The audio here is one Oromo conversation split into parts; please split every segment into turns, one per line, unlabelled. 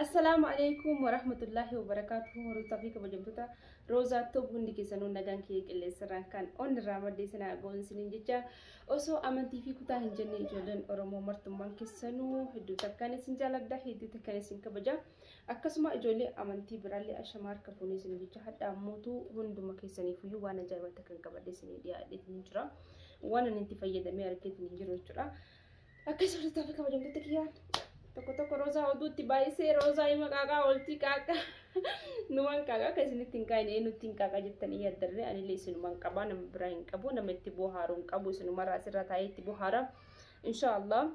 Assalaamu alaikum warahmatullahi wabarakaatuhu. Hordoftoota fi kabajamtoota Roozaa Toob, hundi keessanuu nagaan kiyya qilleensarraan kan onnirraa maddee sanaa goon isiniin jecha, osoo amantii fi kutaa hin jenne, ijoolleen Oromoo martummaan keessanuu hedduu takkaan isin jaaladha, hedduu takkaan isin kabaja. Akkasuma ijoollee amantii biraallee ashamaa harka fuunee isin jecha. Hadha ammootu hunduma keessaniifuyyuu waan ajaa'ibaa takkan qabadhe isinii dhiyaadheetiin jira. Waan ani itti fayyadamee argeetiin hin jiru jechuudha. Akkasuma hordoftoota fi kabajamtoota kiyyaa, tokko tokko Roozaa oduutti baay'isee, Roozaa hima qaaqaa oltii qaaqa numan qaaqa akka isinitti hin kaa'ine, eenyutti hin qaaqa jettanii yaaddarree, anillee isinuman qabaa, nama biraa hin qabu, nama itti bohaaru hin qabu, isinumarraa asirra taa'ee itti bohaara. Inshaallah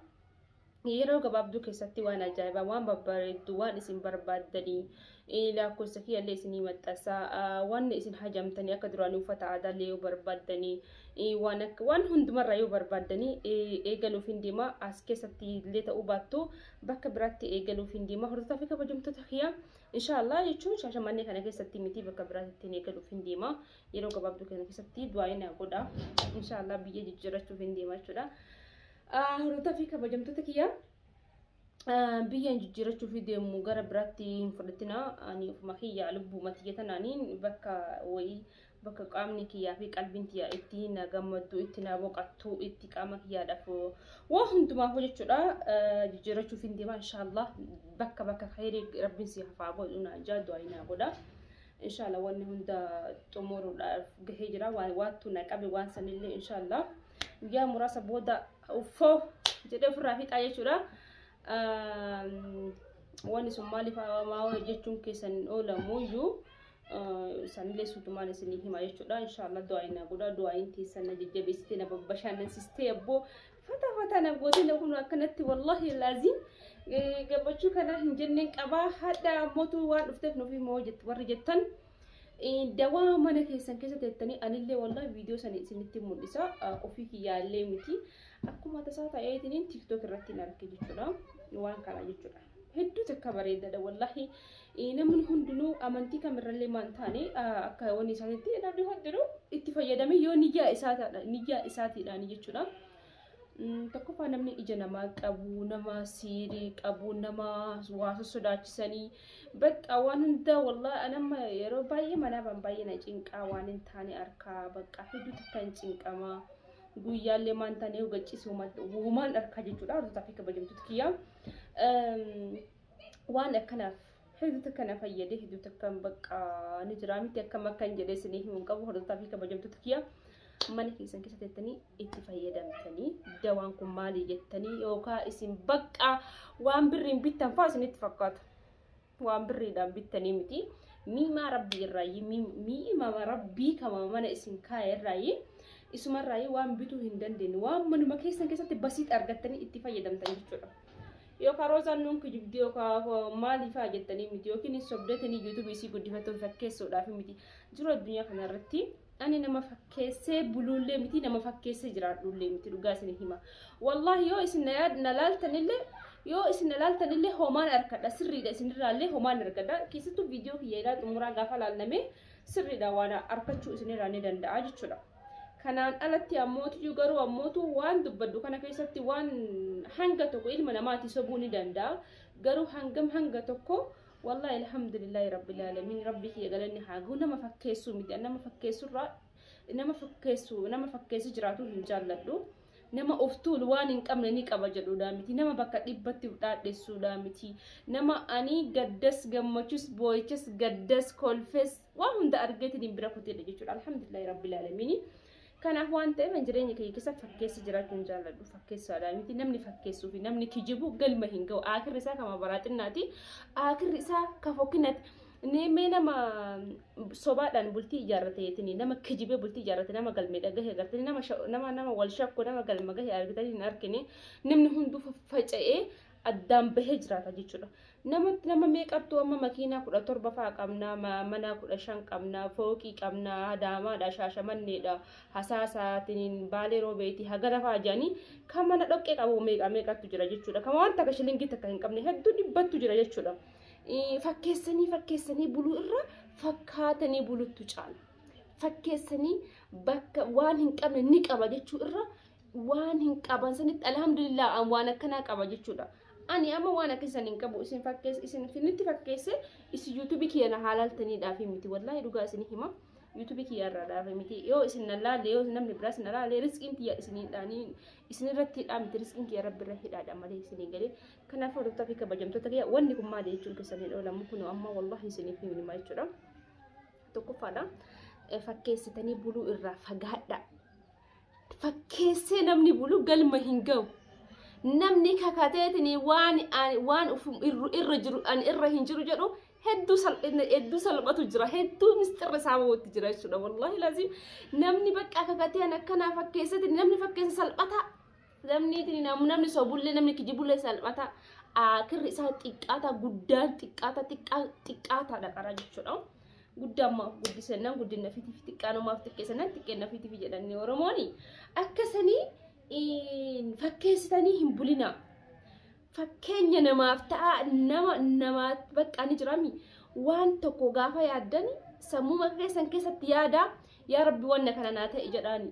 yeroo gabaabduu keessatti waan ajaa'ibaa, waan babbareeddu, waan isin barbaaddanii lakkoofsa kiyyallee isinii maxxansaa, waan isin hajamtanii akka duraanii uffata aadaallee yoo barbaaddanii, waan akka waan hundumarraa yoo barbaaddanii eegaluuf hin deema. As keessatti illee ta'uu baattu bakka biraatti eegaluuf hin deema. Hordofaa fi kabajamtoota kiyya, inshaallah jechuun Shaashamannee kana keessatti miti, bakka biraatti eegaluuf hin deema. Yeroo gabaabduu kana keessatti du'aa na godha. Inshaallah biyya jijjiirrachuuf hin deema jechuudha. Hordofaa fi kabajamtoota kiyya, biyya jijjiirrachuuf deemu gara biraatti hin fudhatina. Ani ofuma kiyya lubbuma tiyya tanaaniin bakka wayii, bakka qaamni kiyyaa fi qalbiin tiyya itti na gammaddu, itti na boqattu, itti qaama kiyyaadhaaf waa hundumaaf jechuudha, jijjiirrachuuf hin deema inshaallah. Bakka khayrii rabbiin si hafaa godhu na jaa, du'aa na godha. Inshaallah wanni hunda xumuruudhaaf gahee jira. Waan waattu na qabe, waan sanillee inshaallah guyyaa muraasa booda uffoo jedhee ofirraa fixaa jechuudha. Wanni sun maaliif maa jechuun keessan oolamuyyuu sanillee suutumaan isinii hima jechuudha. Inshaallah du'aa na godha. Du'aayin teessan na jajjabeessitee, na babbashannansiistee, abboo fata fata na gootee na kun akkanatti, wallahi laazim gammachuu kana hin jenneen qabaa. Hadha mootuu waan dhufteef nuuf himoo warri jettan, dawaa mana keessan keessa teettanii, anillee wallahi viidiyoo sana isinitti mul'isa. Ofii kiyyaallee miti, akkuma tasaa ta'eetiin TikTok irratti hin arge jechuudha, waan kana jechuudha. Hedduu takka bareedaadha wallahi. Namni hundinuu amantii kamirrallee maan taane, akka wanni isaaniitti namni hundinuu itti fayyadame yoo niyyaa isaatiidhaan jechuudha. Tokkoffaa namni ija namaa qabu, nama siirii qabu, nama waa sosodaachisanii bakka waan hundaa. Wallahi anamma yeroo baay'ee manaa ban baay'ee na cinqaa, waan hin taane harkaa bakka hedduu takka hin cinqamaa, guyyaallee maan taane hogaccisu humaan harkaa jechuudha. Hordofaa fi kabajamtoota kiyyaa, waan akkanaaf hedduu takka na fayyade, hedduu takka bakka ni jira miti, akkam akkan jedhee isinii himuu qabu. Hordofaa fi kabajamtoota kiyyaa, mana keessan keessa teettanii itti fayyadamtanii, dawaan kun maali jettanii, yookaan isin bakka waan birriin bittan fa'aa isinitti fakkaata. Waan birriidhaan bittanii miti. Miimaa rabbii irraayi, miima rabbii kama mana isin kaa'e irraayi, isumarraayi waan bituu hin dandeenye, waan manuma keessan keessatti basiit argattanii itti fayyadamtan jechuudha. Yookaan Roozaan nuun kijibdii yookaan maaliifaa jettanii miti, yookiin sobdatanii YouTube isii guddifatuun fakkeessuudhaaf miti. Jiru addunyaa kanarratti ani nama fakkeessee buluullee miti, nama fakkeessee jiraadhullee miti, dhugaa isin hima. Wallahi yoo isin na laaltanillee, yoo isin na laaltanillee homaan harkadha, sirriidha, isinirraallee homaan argadha. Keessattuu viidiyoo kiyya xumuraa gaafa laalname sirriidha, waan arkachuu isinirraa ni danda'a jechuudha. Kanaan alatti ammootu garuu ammootu waan dubbadhu kana keessatti waan hanga tokko ilma namaati sobuu ni danda'a. Garuu hangam hanga tokko wallahi alhamdulillahi rabbil alamin, rabbi kiyya galanni haa gahu. Nama fakkeessuu miti, nama fakkeessurraa nama fakkeessu, nama fakkeessu jiraatu hin jaalladhu. Nama of tuulu, waan hin qabne ni qaba jedhuudha miti, nama bakka dhibbatti dhaadhessuudha miti. Nama ani gaddas gammachus, boo'ichas gaddas kolfes, waan hunda argeetiin bira kuteedha jechuudha. Alhamdulillahi rabbil alamin. Kanaaf waan ta'eef jireenya kiyya keessa fakkeessa jiraachuu hin jaalladhu, fakkeessaadha miti. Namni fakkeessuu fi namni kijibu galma hin ga'u. Akirri isaa kama baraa xinnaati, akirri isaa ka fokkinati. Mee nama sobaadhaan bultii ijaarrateetiin, nama kijibee bultii ijaarrate, nama galmee dhagahe agartanii, nama wal shakku, nama galma gahe argitanii hin argine. Namni hunduu faffaca'ee addaan bahee jiraata jechuudha. Nama meeqattuu amma makiinaa 17 fa'aa qabna, mana 15 qabna, fooqii qabna, Adaamaadha, Shaashamanneedha, Hasaasaatiin, Baalee Roobeetii, hagana fa'aa jedhanii kan mana dhoqqee qabu meeqa meeqattu jira jechuudha. Kan waan takka shilingii takka hin qabne hedduu dhibbattu jira jechuudha. Fakkeessanii fakkeessanii buluu irra fakkaatanii buluttu caala. Fakkeessanii bakka waan hin qabne ni qaba jechuu irra waan hin qaban sanitti alhamdulillah waan akkanaa qaba jechuudha. Ani amma waan akka isin hin qabu isin fakkeesse isin finitti fakkeesse isin yuutuubii kiyya na haalaaltaniidhaaf miti wallaahi dhugaa isin hima. Yuutuubii kiyya irraadhaaf miti yoo isin na laalle yoo namni biraas na laalle riskiin tiyya isiniidhaanii isinirratti hidhaa miti riskiin kiyya rabbi irra hidhaadha malee isinii galee. Kanaaf hordoftoota fi kabajamtoota kiyya wanni kun maali jechuun keessan hin oolamu kun amma wallaahi isiniif hima jechuudha. Tokkoffaadha fakkeessitanii buluu irraa fagaadha. Fakkeessee namni bulu galma hin ga'u. Namni kakateetiin waan waan irra jiru ani irra hin jiru jedhu hedduu hedduu salphatu jira hedduu misxirri isaa bahutti jira jechuudha wallaahi laziim namni bakka kakatee an akkanaa fakkeessatti namni fakkeessa salphata namni namni sobullee namni kijibullee salphata akirri isaa xiqqaata guddaan xiqqaata xiqqaataadha qara jechuudha. Guddaan maaf guddisannaan guddina fiitiif xiqqaan maaf xiqqeessannaan xiqqeenna fiitiif jedhanii Oromooni akkasanii fakkeessitanii hin bulina. Fakkeenya namaaf ta'a nama namaa bakka ni jirami waan tokko gaafa yaaddan sammuu keessan keessatti yaada yaa rabbi wanna kana naa ta'e jedhaani.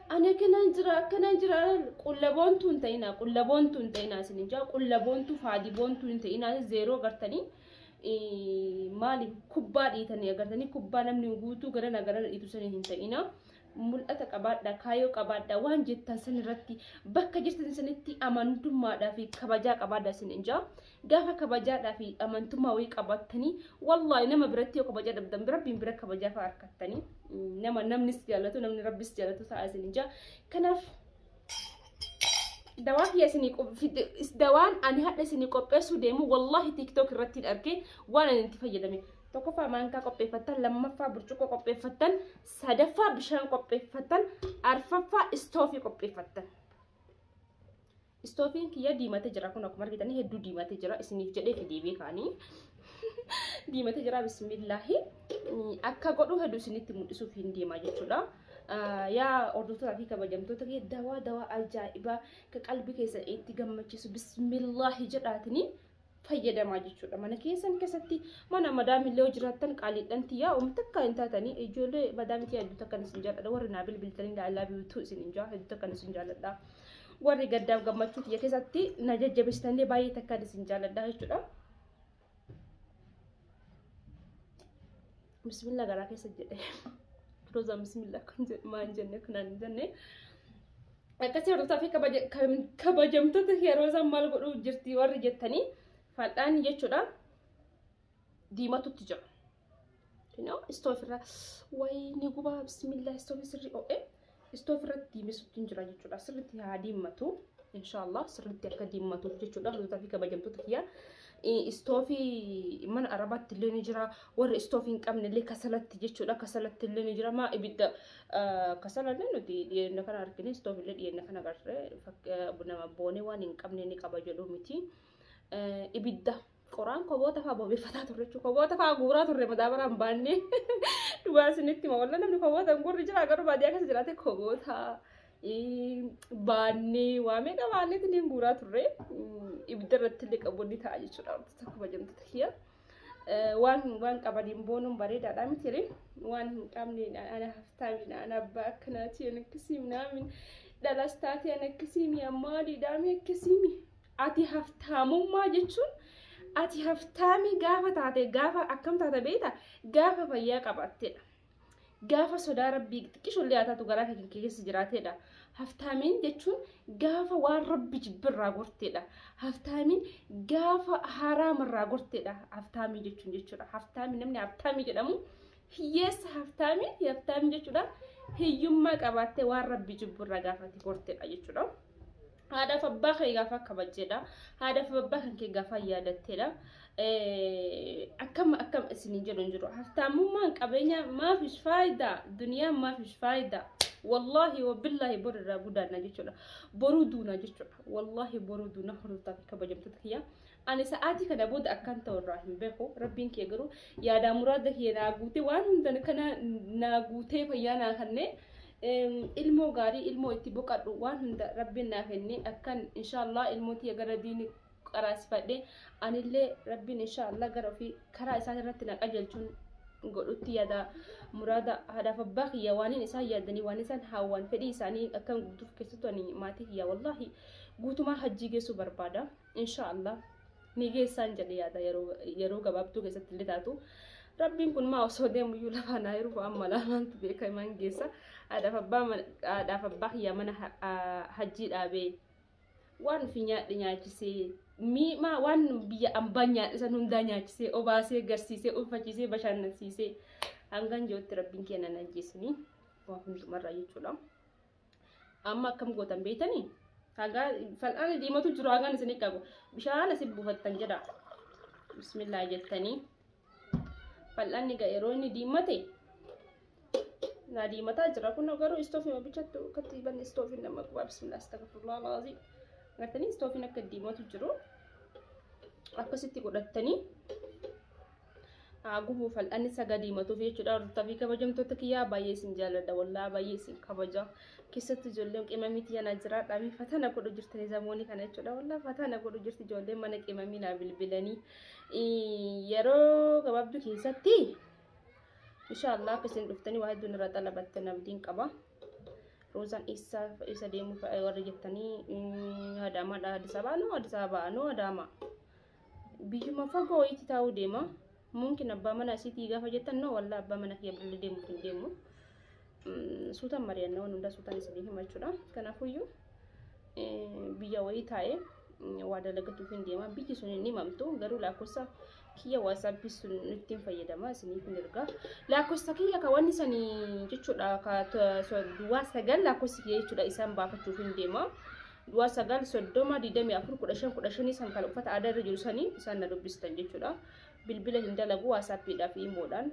Ani akkanaan jira akkanaan jira qullaboontuu hin ta'inaa qullaboontuu hin ta'inaa isin jaa qullaboontuu faadiboontuu hin ta'inaa zeeroo gartanii maali kubbaa dhiitanii agartanii kubbaa namni guutuu garana garana dhiitu sanii hin ta'inaa. Mul'ata qabaadha kaayyoo qabaadha waan jettan san irratti bakka jirtan sanitti amantummaadhaa fi kabajaa qabaadha isin injaa gaafa kabajaadhaa fi amantummaa wayii qabattanii wallaahi nama biratti yoo kabajaa dhabdan rabbiin bira kabajaa fa'a harkattanii nama namnis jaallatu namni rabbis jaallatu ta'a isin injaa. Kanaaf dawaa kiyya isinii dawaan ani hadha isinii qopheessuu deemu wallaahi tiiktook irratti argee waan ani itti fayyadame. Tokkoffaa maankaa qopheeffattan, lammaffaa burcuqqoo qopheeffattan, sadaffaa bishaan qopheeffattan, arfaffaa istoofii qopheeffattan. Istoofiin kiyya diimatee jira kun akkuma argitanii hedduu diimatee jira isiniif jedhee fidee beekaanii. Diimatee jira bismillaahi. Akka godhu hedduu isinitti mul'isuuf hin deemaa jechuudha. Yaa hordoftoota fi kabajamtoota kee dawaa dawaa ajaa'ibaa ka qalbii keessan itti gammachiisu bismillaahi jedhaatanii fayyadamaa jechuudha. Mana keessan keessatti mana madaamillee yoo jiraattan qaaliidhaan tiyyaa uummata akka hin taatanii ijoollee madaamii tiyyaa hedduu takkan isin jaalladha. Warri naa bilbiltanii laalaa biyyuutuu isin hin jaa hedduu takkan isin jaalladha. Warri gaddaaf gammachuu tiyya keessatti na jajjabeessitanillee baay'ee takkan isin jaalladha jechuudha. Bismillah garaa keessa jedhe. Roozaan bismillah kan maan jenne kanaan hin jenne. Akkasii hordoftoota fi kabajamtoota yeroo isaan maal godhuu jirti warri jettanii fal'aanni jechuudha diimatutti jira. Istoofirra wayii gubaa bismillah istoofii sirrii o'e istoofirratti diimessutti jira jechuudha. Sirriitti haa diimatu inshaallah sirriitti akka diimatuuf jechuudha hordoftoota fi kabajamtoota kiyya. Istoofii mana arabaatti illee ni jira warri istoofii hin qabne illee kasalatti jechuudha kasalatti illee ni jira maa ibidda kasalallee nuti dhiyeenya kana argine istoofii illee dhiyeenya kana agarre nama boonee waan hin qabne ni qaba jedhu miti. Ibidda qoraan koboota fa'aa bobeeffataa turre jechuudha koboota fa'aa guuraa turre madaabaraan baannee dhugaa isinitti hima walla namni koboota hin guurri jira garuu baadiyyaa keessa jiraate koboota baannee waa meeqa baanneetiin hin guuraa turre ibidda irratti illee qaboonni ta'a jechuudha wantoota kabajamtoota kiyya. Waan qabaniin boonuun bareedaadha miti waan hin qabne ana haftaamiin ana abbaa akkanaati ana akkasii naamin dhalas taate ana akkasii mi'a maaliidhaa mi akkasii mi ati haftaamummaa jechuun ati haftaamii gaafa taate gaafa akkam taate beektaa gaafa fayyaa qabaatteedha. Gaafa sodaa rabbii xiqqishollee haa taatu garaa kee keessa jiraateedha. Haftaamiin jechuun gaafa waan rabbi jibbirraa gorteedha. Haftaamiin gaafa haraamarraa gorteedha. Haftaamii jechuun jechuudha. Haftaamii namni haftaamii jedhamu hiyyeessa haftaamii haftaamii jechuudha. Hiyyummaa qabaattee waan rabbi jibbirraa gaafate gorteedha jechuudha. Haadhaaf abbaa kee gaafa kabajjeedha. Haadhaaf abbaa kan kee gaafa yaadatteedha. Akkam akkam isiniin jedhu hin jiru. Haftaamummaan qabeenya maafish faayidaa duniyaan maafish faayidaa. Wallaahi wabillaahi boru irraa gudaanna jechuudha. Boruu duuna jechuudha. Wallaahi boruu duuna hordoftaa fi kabajamtoota kiyya. Ani sa'aatii kana booda akkan ta'u irraa hin beeku. Rabbiin kee garuu yaadaa muraada kiyya naa guutee waan hundan kana naa guutee fayyaa naa kennee ilmoo gaarii ilmoo itti boqadhu waan hunda rabbiin naa kennee akkan inshaallah ilmoo tiyya gara diini qaraasifadhe anillee rabbiin inshaallah gara ofii karaa isaa irratti na qajeelchuun godhutti yaada muraada haadhaaf abbaa kiyya waan isaan yaadanii waan isaan hawwan fedhii isaanii akkan guutuuf keessattuu ani maatii kiyya wallaahi Guutumaa hajjii geessuu barbaada. Inshaallah ni geessaan jedhe yaada yeroo gabaabduu keessatti illee taatu. Rabbiin kun maa osoo deemu iyyuu lafaa naa yeroo amma lamaantu beeka himan geessa. Haadhaaf abbaa kiyyaa mana hajjii dhaabee waan ofii nyaadhe nyaachisee miimaa waan biyya ambaa nyaadhe san hundaa nyaachisee obaasee garsiisee uffachiisee bashannansiisee hangan jirutti rabbiin kennan ajjeesanii waa hundumarraa jechuudha. Amma akkam gootan beektanii? Hagaa fal'aana diimatu jiru hagaan isin qabu bishaan asii buufattan jedha. Bismillaa jettanii fal'aanni yeroo inni diimate naa diimataa jira kun garuu istoofii bichattu akkatti banne istoofiin nama qubaa bismillaa astagfirullah alazim. Gartanii istoofiin akka diimatu jiru akkasitti godhattanii gubuu fal'aanni saga diimatuuf jechuudha. Hordoftoota fi kabajamtoota kiyyaa baay'ee isin jaalladha wallaa baay'ee isin kabaja. Keessatti ijoolleen qimamii tiyya na jiraadha. Fatana godhu jirtanii zamoonni kana jechuudha. Wallaa fatana godhu jirti ijoolleen mana qimamii naa bilbilanii yeroo gabaabduu keessatti inshaallah akka isin dhuftanii waa hedduun irraa xalabattan abdiin qaba. Roozaan isa deemuu warri jettanii Adaamaadha Addis Ababaa noo Addis Ababaa noo Adaama biyyuma fagoo wayiitti taa'uu deema. Mumkin abbaa mana isiitii gaafa jettan noo wallaa abbaa mana kiyya billee deemuuf hin deemu. Suutaan mari'annaa waan hundaa suutaan isinii hima jechuudha. Kanaafuyyuu biyya wayii taa'ee waa dalagatuuf hin deema. Biyyi sun hin himamtu garuu lakkoofsa kiyya WhatsAppii sun ittiin fayyadama isiniif hin erga. Lakkoofsa kiyya ka wanni sanii jechuudha ka duwwaa 9 lakkoofsi kiyya jechuudha isaan baafachuuf hin deema. Duwwaa 9 30 24 15 15 san kan uffata aadaa irra jiru sanii isaan na dubbistan jechuudha. Bilbila hin dalagu WhatsAppiidhaa fi imoodhaan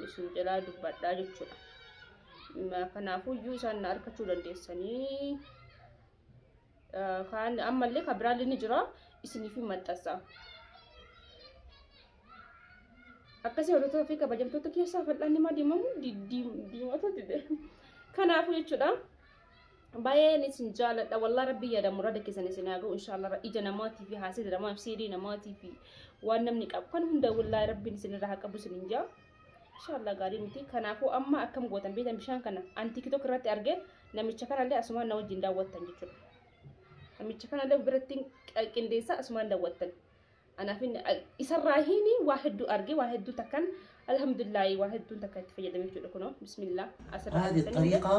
isin jalaa dubbadhaa jechuudha. Kanaafuyyuu isaan na argachuu dandeessanii. Kaan ammallee kan biraallee ni jira isiniif hin maxxansa. Akkasii hordoftoota fi kabajamtoota keessaa fal'aanni maa diimamu diimatu dide. Kanaafuu jechuudha. Baay'een isin jaaladha wallaa rabbi yaada murada keessan isin haa ga'u inshaallah ija namaatii fi haasida namaaf siirii namaatii fi waan namni qabu kan hunda wallaa rabbiin isin irraa haa qabu isin hin jaa. Inshaallah gaarii miti. Kanaafuu amma akkam gootan beektan bishaan kana an TikTok irratti arge namicha kanallee asumaan na wajjin daawwattan jechuudha. Namicha kanallee biratti qindeessa asumaan daawwattan. Anaaf isarraa hini waa hedduu arge waa hedduu takkan alhamdulillahi waa hedduun takka itti fayyadame jechuudha kunoo bismillah asirraa
هذه الطريقة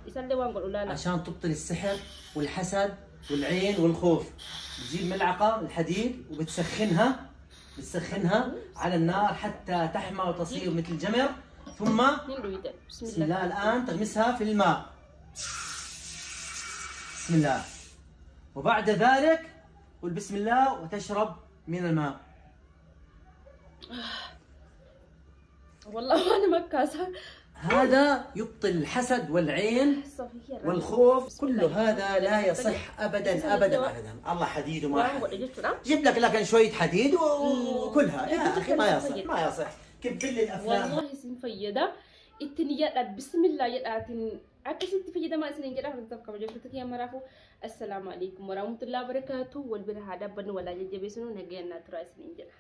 isallee waan godhu laala.
عشان تبطل السحر والحسد والعين والخوف بتجيب ملعقة الحديد وبتسخنها بتسخنها على النار حتى تحمى وتصير مثل الجمر ثم بسم الله الآن تغمسها في الماء بسم الله وبعد ذلك قل بسم الله وتشرب من الماء.
والله أنا مكاسة.
هذا يبطل الحسد والعين والخوف كل هذا لا يصح ابدا ابدا ابدا. الله حديد وما حديد جيب لك لكن شويه حديد وكلها يا اخي ما يصح ما يصح. كب لي الافلام
والله isin fayyada ittiin yaadha bismillah jedhaatiin akkasitti fayyadamaa isiniin jedha hordoftoota kabajamtoota kiyya maraafuu assalaamu alaikum warahmatullahi wabarakaatuh wal bira haa dhaabbannu walaa jajjabeessinu nagayaan naa turaa isiniin jedha.